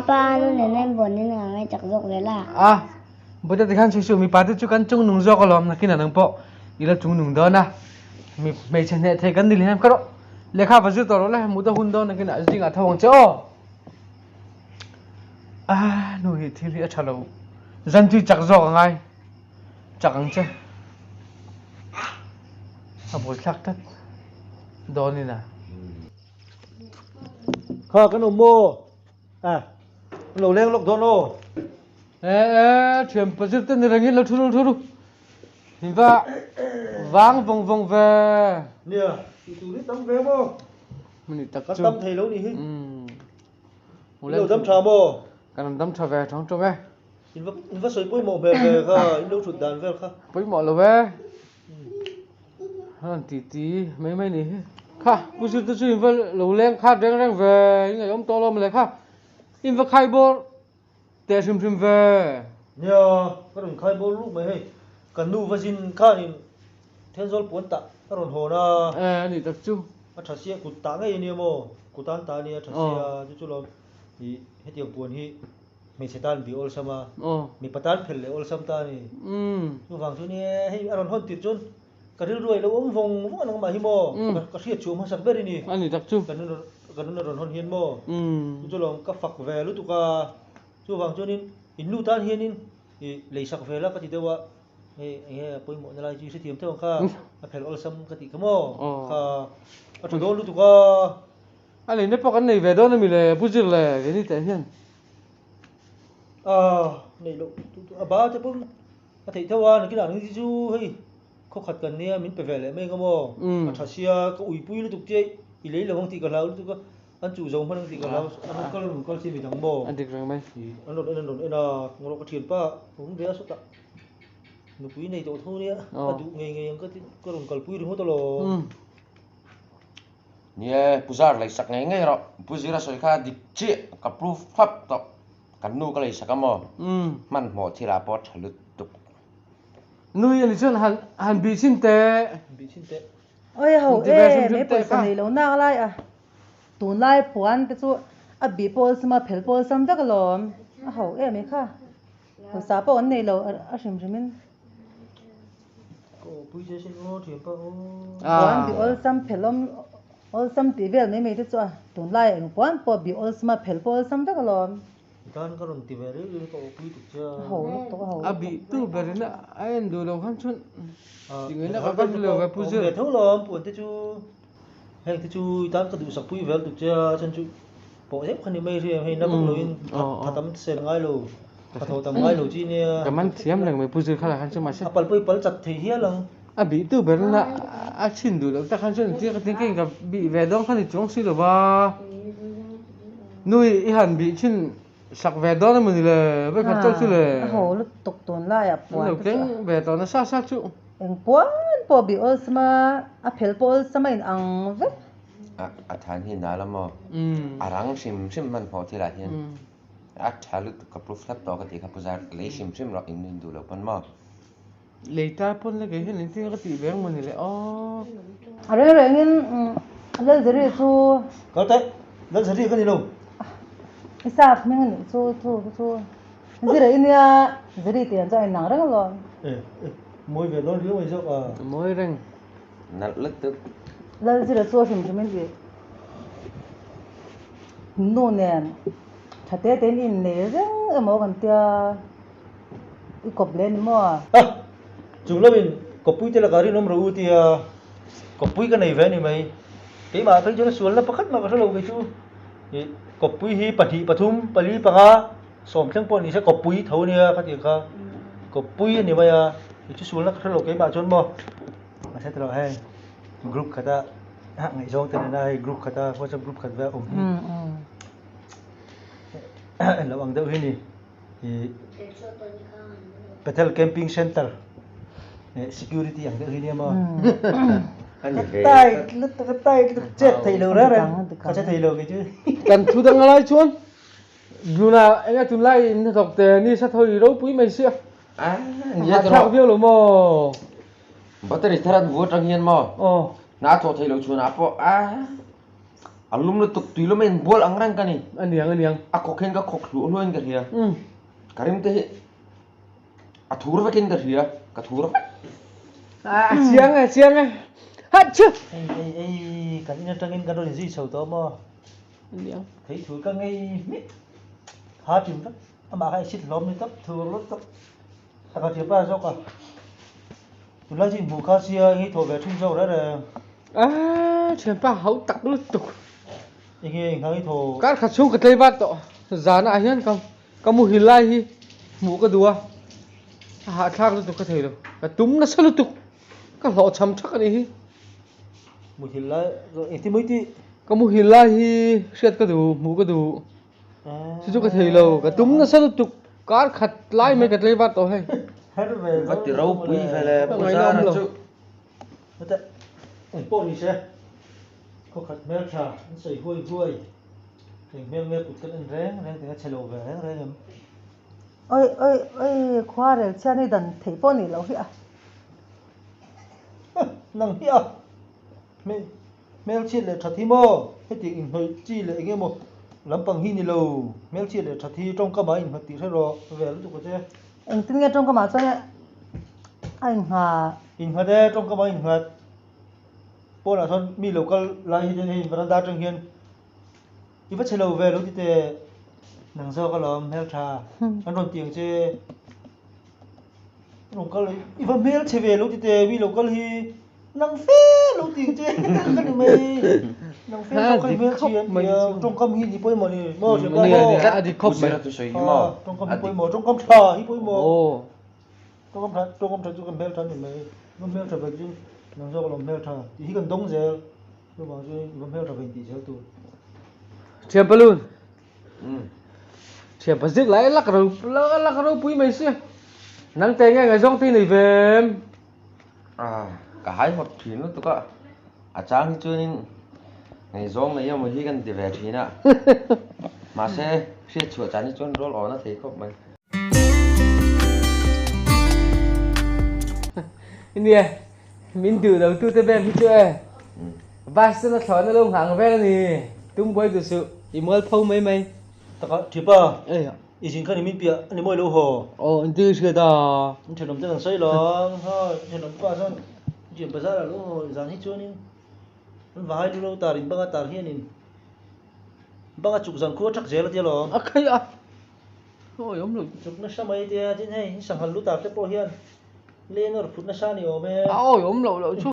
Apa anu nen a inbuan in a ngai chak zawk zel a. A, Buddha tikhan sawi suh, mipa te chu kan chungnung zawk alawm, nakinah nang pawh i la chungnung dawn a, mi hmeichhe hneh thei kan ni leh em ka rawh, lehkha va zir tawh rawh le, mut a hun dawn nakinah zingah tho ang che aw. A, nu hi thil hi a tha lo, zan chu i chak zawk a ngai, chak ang che, a buaithlak tlat dawn in a. Kha kan awm maw? A, an lo leng lawk dawn aw. E e, thian pazir te ni rengin lo thu ru thu ru. Min va vang vawng vawng ve. Nia, tih tur hi tam ve maw? Mani tak chu. Kan tam thei lo nih hi. In lo dam tha maw? Kan rawn dam tha ve thawng tawng e. In va in va sawi pawimawh hmel ve kha, in lo thut dan vel kha. Pawimawh lo e. An ti ti mai mai nih hi. Kha, Pu Zirte chu in va lo leng khat reng reng ve, in ngaihawm tawh lo mawle kha. In va khai bawr teh hrim hrim ve. Nia, ka rawn khai bawr luk mai hei. Kan nu va zin khanin Thenzawl puan tah ka rawn hawn a. E, a nih tak chu. A tha sia, kut tah ngei a nia maw? Kut an tah a nia, a tha sia. Chu chu lawm, ih hetiang puan hi hmeichhe tan bih awlsam a, mipa tan phel leh awlsam ta a ni. Chuvang chu nia, hei a rawn hawn tirh chuan ka rilru a ilo awm vawng vawng a nangmah hi maw? Ka hriat chhuah hmasak ber i ni. A ni tak chu. Kan nun a rawn hawn hian maw? Chu chu lawm, ka fak ve lutuk a. Chuvang chuanin in nu tan hianin ih leisak ve la ka ti deuh a. Hei eng nge a pawimawh na lai chu i hrethiam theuh ang kha, a phelh awlsam ka tih kha maw? Kha a tha dawn lutuk a. A neihna pawh kan nei ve dawn a mi le, Pu Zir le, keini teh hian. A neih loh a ba te pawn a theih theuh a, nakinah ang hi chu hei khawkhat kan nia min pe ve leh mai ang maw? A tha sia, ka uipui lutuk che i lei lo ang tih ka hlau lutuk a, an chuh zo hman ang tih ka hlau, an rawn kal an rawn kal si midang maw? A dik reng mai. An rawn en an rawn en a, ngawrh ka thianpa ka hum ve a sawtah. Nupui nei tawh tho nia, a duh ngei ngei ang ka ti, ka rawn kalpui ringawt alawm. Ni e, Pu Zar leisak ngei ngei rawh. Pu Zira sawi kha dik chiah, ka proof thlap tawh. Kan nu ka leisak a maw? Hmanhmawh thilah pawh tha lutuk. Nui a ni chuan han han bih chhin teh. Bih chhin teh. Oi ho e, mei pawisa nei lo nak lai a. Tunlai puan te chu a bih pawh awlsam a, phel pawh awlsam vek alawm. A ho em i kha. Pawisa pawh an nei lo a hrim hrim in. Puan bi awlsam phel awm awlsam tih vel mai mai te chu a tunlai eng puan pawh bi awlsam a phel pawh awlsam vek alawm. Ho lutuk a ho A bih tu ber in a en duh lo khan chuan ti ngaihna ka va hre lo ve pu Zir. Heng te chu i tan ka duhsak pui vel tuk che a, chuan chu pawh zeuh kha ni mai hria hei na vak loin tha tam sel ngai lo, tha tho tam ngai lo chi nia. Ka man thiam reng mai Pu Zir kha lah khan chu mahse. A pal pawh i pal chat thei hial ang. A bih tu ber na a chhin duh loh tak khan chuan engtin ka tin ka in ka bih ve dawn kha ni chuang si lo va. Nui i han bih chhin sak ve dawn emaw ni le, vawikhat chauh chu le. A ho lutuk tunlaiah puan te chu a. An lo keng ve tawh nasa sa chu. Eng puan pawh bih awlsam a, a phel pawh awlsam a in ang vek. A than hi nal a maw? A rang hrim hrim hmanhmawh thilah hian a tha lutuk ka proof thlap tawh ka tih kha Pu Zar, lei hrim hrim rawh in in duh lo pawn maw? Lei ta pawn le kei hian engtin ka tih ve ang maw ni le aw. A reng rengin Lalzari chu. Kal teh, Lalzari ka ni lo. I sap hming a nih chu chu chu. Zira i nia, Ziri tih ang chuan a inang reng alawm. E, e, mawi ve dawn riau mai zawk a. Mawi reng. Nalh lutuk. Lal Zira chu a hrim hrim in tih nu nen tha te te in innei reng emaw kan tia i kawp leh ni maw? A, chung lovin kawppui te lakah rinawm rawh u tia kawppui ka nei ve a ni mai. Keimah phei chuan sualna pakhat mah ka hre lo kei chu. Ih, kawppui hi pahnih pathum pali panga Sawm thleng pawh ni se kawppui tho nia ka tih kha kawppui a ni mai a i chu sulna ka hrelo keimah chuan maw mahse tilo hei group khata ngaihzawng te nena hei group khata whatsapp group khat vel awm hi lo ang deuh hi ni ih Bethel camping center security ang deuh hi nia maw ka tight lutuk a tight lutuk chet theih lo reng reng ka che thei lo kei chu kan thu dang a lai chuan Duna eng a tunlai in hnathawk te ni sa thawi ropui mai sia. A nia thlak viau lo maw? Battery thar an vu atang hian maw? Aw. Hna a thawh theih loh chhunah pawh a. A lum lutuk tui lum a inbual ang reng ka ni. A niang a niang. A khawk hian ka khawk hluah hluahin ka hria. Ka rim te hi a thur vekin ka hria, ka thur vek. A chiang e, a chiang e. Hatchu! Ei ei ei, kan in atangin kan rawn inzui chho tawh maw? A niang. Thei thur ka ngei hmit. Ha ṭim vek. Amah kha i sit hlawm ni tawp, thur lut tawp. Taka ṭiah pa zawk a. Tunlai chu inhmuh kha sia eng i thawh ve ṭhin zawk reng reng. A ṭhianpa hau tak lutuk. Enge inghang i thawh? Kar khat chhung ka tlei vat tawh. Zanah hian ka ka muhil lai hi hmuh ka duh a, a hahthlak lutuk ka thei lo. Ka tum nasa lutuk. Ka hlawhchham ṭhak a nih hi. Muhil lai engtin mawi tih? Ka muhil lai hi hriat ka duh, hmuh ka duh. Chu chu ka thei lo, ka tum nasa lutuk, kar khat lai mai ka tlei vat tawh hei. Va ti ropui ve le Pu Zara chu. Heta eng pawh ni se, khaw khat hmel tha an sawi huai huai, eng hmel nge kut kan en reng reng teng a che lo ve reng reng em. Oi oi oi khua rel chhiat ni dan theih pawh ni lo hi a. Nang hi a. Hmelchhiat leh that hi maw? Hetiang inhnawih chi leh eng emaw lampang hi ni lo. Hmelchhiat leh that hi tawngkam ah a innghat tih hre rawh. Ve lutuk a che. Engtin nge tawngkam ah chuan a innghat? Innghat e, tawngkam ah a innghat. Pawnah chuan mi lo kal lai hi chuan hei veranda atang hian i va chhe lo ve lo ti teh. Nang zawk alawm hmeltha an rawn ti ang che. Rawn kal i va hmel chhe ve lo ti teh mi lo kal hi nang fe lo ti ang che ka ni mai nang fe zawk kha i hmel chhe an ti a tawngkam hi ni pawimawh ni maw hriat pa maw a dik khawp mai tawngkam hi pawimawh tawngkam tha hi pawimawh tawngkam tha tawngkam tha chu kan hmel tha ni mai va hmel tha ve chu nang zawk alawm hmel tha tih hi kan dawng zel chuvang chu va hmel tha ve intih zel tur. Thian Palun Thian pazik lai lak ro lak ropui mai si. Nang te nge ngaihzawng te nei ve em? Ah, ka hai hawt thin lutuk a. A chang hi chuanin ngaihzawng nei emaw hi kan ti ve thin a. Mahse, hriat chhuah chan hi chuan rawl awna thei khawp mai. Nia, min duh lo tute vel hi chu e. Bus chuan a thlawhna lo nghah ang vel a ni. Tum buai duh suh, i mual pho mai mai. Taka thipa, i zin khan i min piah a ni mawi lo haw. Aw, engtin i hriat a? In thenawm te kan sawi lo ang, ha, in thenawm pa chuan Jian bazar ah lo haw zan hi chuanin an vahai lu lo tar in banga tar hianin banga chuk zan khu a thak zel a tia lawm. A khaih a, awi awm lo. Chuk nasa mai tia, tin hei in sanghal lu tar te pawh hian Lei nawr phut nasa ni awm e. A awi awm loh loh chu.